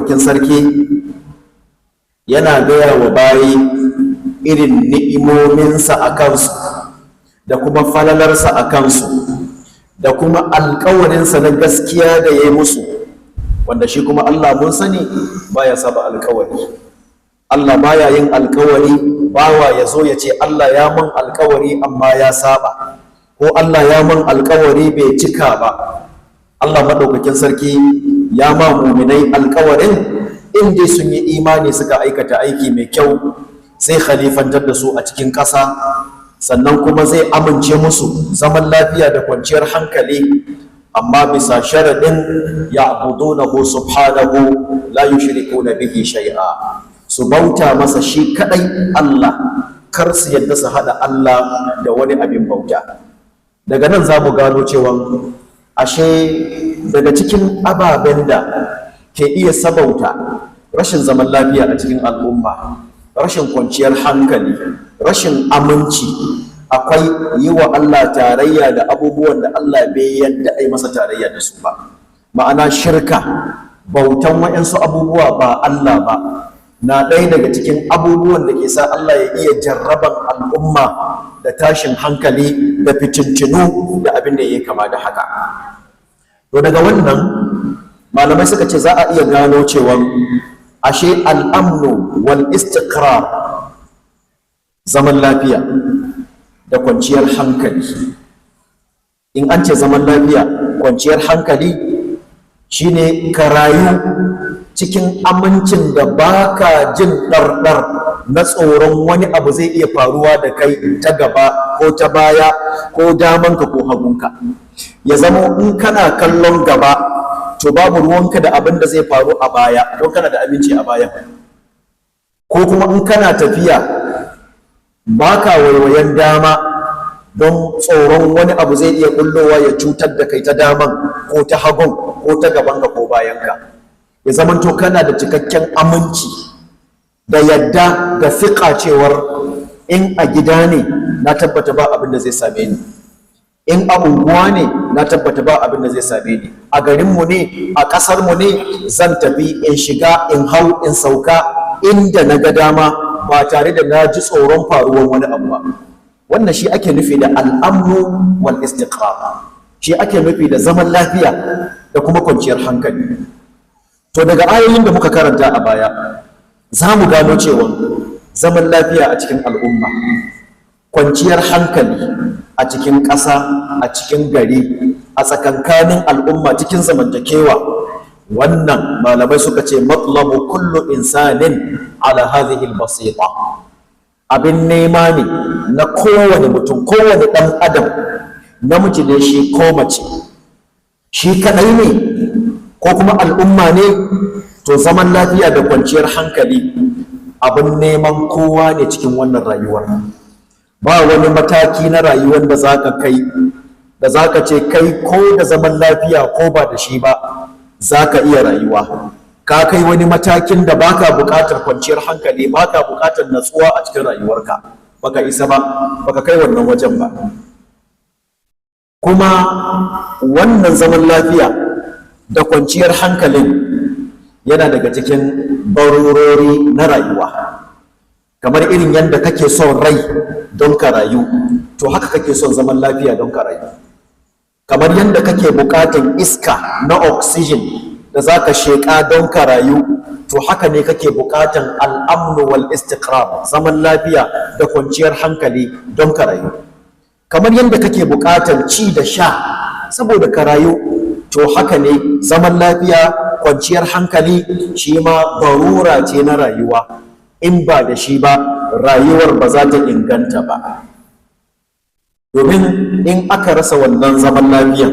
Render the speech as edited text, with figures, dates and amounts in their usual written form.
Maɗaukakin sarki yana gaya wa bayi irin ni'imominsa a kansu da kuma falalarsa a kansu da kuma alkawarinsa na gaskiya da ya yi musu, wanda shi kuma Allah mun sani baya saba alkawari. Allah baya yin alkawari bawa ya zo ya ce Allah ya mun alkawari amma ya saba, ko Allah ya mun alkawari bai cika ba. Allah maɗaukakin sarki ya ma muminai alkawarin in dai sun yi imani suka aikata aiki mai kyau, zai khalifantar da su a cikin ƙasa, sannan kuma zai amince musu zaman lafiya da kwanciyar hankali, amma bisa sharaɗin ya'budunahu subhanahu la yushrikuna bihi shay'a, su bauta masa shi kadai Allah, kar su yadda su haɗa Allah da wani abin bauta. Daga nan za mu gano cewa ashe daga cikin ababen da ke iya sabauta rashin zaman lafiya a cikin al'umma, rashin kwanciyar hankali, rashin aminci, akwai yi wa Allah tarayya da abubuwan da Allah bai yadda a yi masa tarayya da su ba. Ma'ana shirka, bautan wa'insu abubuwa ba Allah ba, na ɗaya daga cikin abubuwan da ke sa Allah ya iya jarraban al'umma da tashin hankali da fitintinu da abin da ya kama da haka. To daga wannan malamai suka ce za a iya gano cewa ashe al'amnu wal istiqrar, zaman lafiya da kwanciyar hankali, in an ce zaman lafiya, kwanciyar hankali, shine ka rayu cikin amincin da baka jin ɗarɗar na tsoron wani abu zai iya faruwa da kai ta gaba ko ta baya ko damanka ko hagunka. Ya zama in kana kallon gaba, to babu ruwanka da abin da zai faru a baya don kana da aminci a bayan. Ko kuma in kana tafiya, baka waiwayen dama don tsoron wani abu zai iya bullowa ya cutar da kai ta daman ko ta hagun ko ta gabanka ko bayanka. Ya zamanto kana da cikakken aminci da yadda da fiƙa cewar in a gida ne, na tabbata ba abin da zai same ni; in a unguwa ne, na tabbata ba abin da zai same ni; a garinmu ne, a ƙasarmu ne, zan tafi in shiga, in hau, in sauka inda na ga dama ba tare da na ji tsoron faruwar wani abu ba. Wannan shi ake nufi da al'amnu wal istiqrar, shi ake nufi da zaman lafiya da kuma kwanciyar hankali. To daga ayoyin da muka karanta a baya, za mu gano cewa zaman lafiya a cikin al'umma, kwanciyar hankali a cikin ƙasa, a cikin gari, a tsakankanin al'umma, cikin zamantakewa, wannan malamai suka ce matlabu kullu insanin ala hadhihi al-basita, abin nema ne na kowane mutum, kowane ɗan adam, namiji ne shi ko mace, shi kaɗai ne ko kuma al'umma ne. To zaman lafiya da kwanciyar hankali abin neman kowa ne cikin wannan rayuwar. Ba wani mataki na rayuwar da za ka kai da za ka ce kai ko da zaman lafiya ko ba da shi ba za ka iya rayuwa. Ka kai wani matakin da baka buƙatar kwanciyar hankali, baka buƙatar natsuwa a cikin rayuwarka, baka isa ba, baka kai wannan wajen ba. Kuma wannan zaman lafiya da kwanciyar hankalin yana daga cikin barurori na rayuwa. Kamar irin yadda kake son rai don ka rayu, to haka kake son zaman lafiya don ka rayu. Kamar yadda kake buƙatan iska na oxygen da za ka sheƙa don ka rayu, to haka ne kake buƙatan al'amnu wal istiqrar, zaman lafiya da kwanciyar hankali don ka rayu. Kamar yadda kake buƙatan ci da sha saboda ka rayu, to haka ne zaman lafiya, kwanciyar hankali shi ma barura ce na rayuwa. In ba da shi ba, rayuwar ba za ta inganta ba, domin in aka rasa wannan zaman lafiya